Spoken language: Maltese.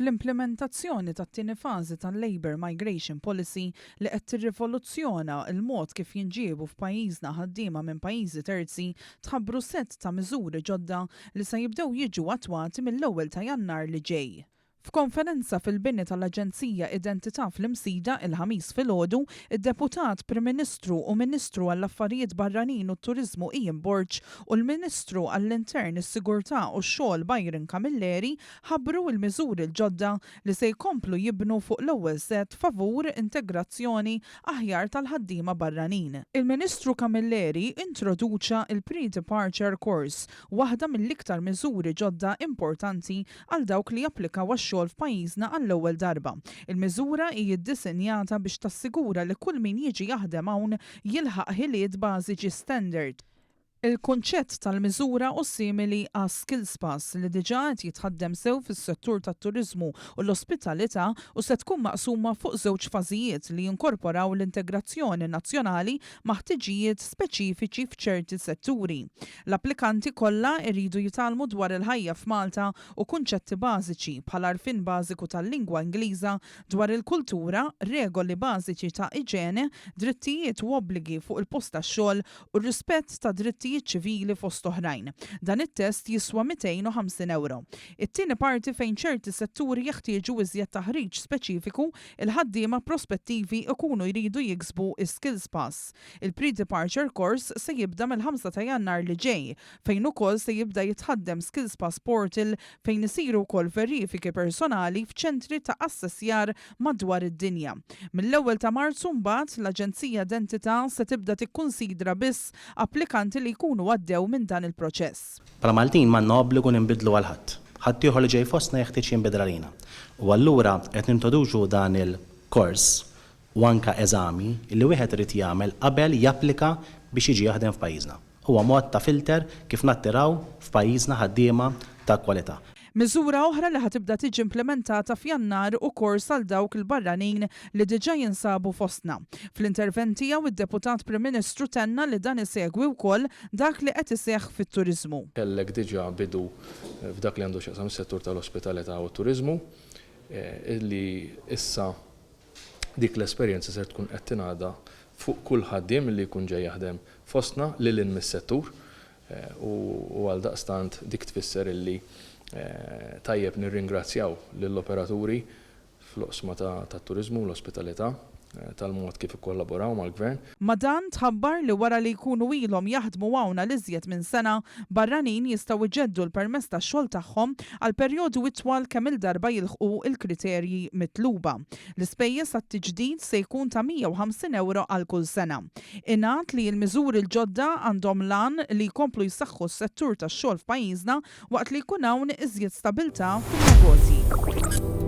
Fl-implimentazzjoni tat-tieni fażi tal-Labour Migration Policy li qed tirrivoluzzjona l-mod kif jinġiebu f'pajjiżna ħaddiema minn pajjiżi terzi, tħabbru sett ta' miżuri ġodda li se jibdew jiġu attwati mill-ewwel ta' Jannar li ġej. F'konferenza fil-bini tal-Aġenzija Identità fl-Imsida il-Ħamis filgħodu, id-Deputat Prim Ministru u Ministru għall-Affarijiet Barranin u t-Turiżmu Ian Borg u l-Ministru għall-Intern, is-Sigurtà u x-Xogħol Byron Camilleri ħabbru l-miżuri l-ġodda li se jkomplu jibnu fuq l-ewwel sett favur integrazzjoni aħjar tal-ħaddiema barranin. Il-Ministru Camilleri introduċa l-Pre-Departure Course, waħda mill-iktar miżuri ġodda importanti għal dawk li japplikaw għax-xogħol f'pajjiżna għall-ewwel darba. Il-miżura hi ddisinjata biex tassigura li kull min jiġi jaħdem hawn jilħaq ħiliet bażiċi standard. Il-kunċett tal-miżura hu simili għas-Skills Pass li diġà qed jitħaddem sew fis-settur tat-turiżmu u l-ospitalità u se tkun maqsuma fuq żewġ fażijiet li jinkorporaw l-integrazzjoni nazzjonali ma' ħtiġijiet speċifiċi f'ċerti setturi. L-applikanti kollha jridu jitgħallmu dwar il-ħajja f'Malta u kunċetti bażiċi bħal għarfien bażiku tal-lingwa Ingliża, dwar il-kultura, regoli bażiċi ta' iġene, drittijiet u obbligi fuq il-post tax-xogħol u r-rispett tad-drittijiet ċivili fost oħrajn. Dan it-test jiswa 250 ewro. It-tieni parti fejn ċerti setturi jeħtieġu iżjed taħriġ speċifiku, il-ħaddiema prospettivi jkunu jridu jiksbu s-Skills Pass. Il-Pre-Departure Course se jibda mill-5 ta' Jannar li ġej, fejn ukoll se jibda jitħaddem Skills Pass Portal fejn isiru wkoll verifiki personali f'ċentri ta' assessjar madwar id-dinja. Mill-ewwel ta' Marzu mbagħad, l-Aġenzija Identità se tibda tikkunsidra biss applikanti li jkunu għaddew minn dan il-proċess. Bħala Maltin m'għandna obbligu ninbidlu għal ħadd. Ħaddieħor li ġej fostna jeħtieġ jinbidel għalina. U allura qed nintroduċu dan il-kors u anke eżami li wieħed irid jagħmel qabel japplika biex jiġi jaħdem f'pajjiżna. Huwa mod ta' filter kif nattiraw f'pajjiżna ħaddiema ta' kwalità. Miżura oħra li ħa tibda tiġi implimentata f'Jannar hu kors għal dawk il-barranin li diġà jinsabu fostna. Fl-intervent tiegħu id-Deputat Prim Ministru tenna li dan isegwi wkoll dak li qed iseħħ fit-turiżmu. Kellek diġà bidu f'dak li għandu x'jaqsam is-settur tal-ospitalità u t-turiżmu li issa dik l-esperjenza ser tkun qed tingħada fuq kull ħaddiem li jkun ġej jaħdem fostna lil hinn mis-settur u għaldaqstant dik tfisser illi tajjeb nirringrazzjaw lill-operaturi fl-oqsma tat-turiżmu u l-ospitalità tal-mod kif ikkollaboraw mal-Gvern. Ma' dan, tħabbar li wara li jkunu ilhom jaħdmu hawn għal iżjed minn sena, barranin jistgħu jġeddu l-permess tax-xogħol tagħhom għal perjodu itwal kemm-il darba jilħqu l-kriterji mitluba. L-ispejjeż għat-tiġdid se jkun ta' 150 ewro għal kull sena. Ingħad li l-miżuri l-ġodda għandhom l-għan li jkomplu jsaħħu s-settur tax-xogħol f'pajjiżna waqt li jkun hawn iżjed stabilità fin-negozji.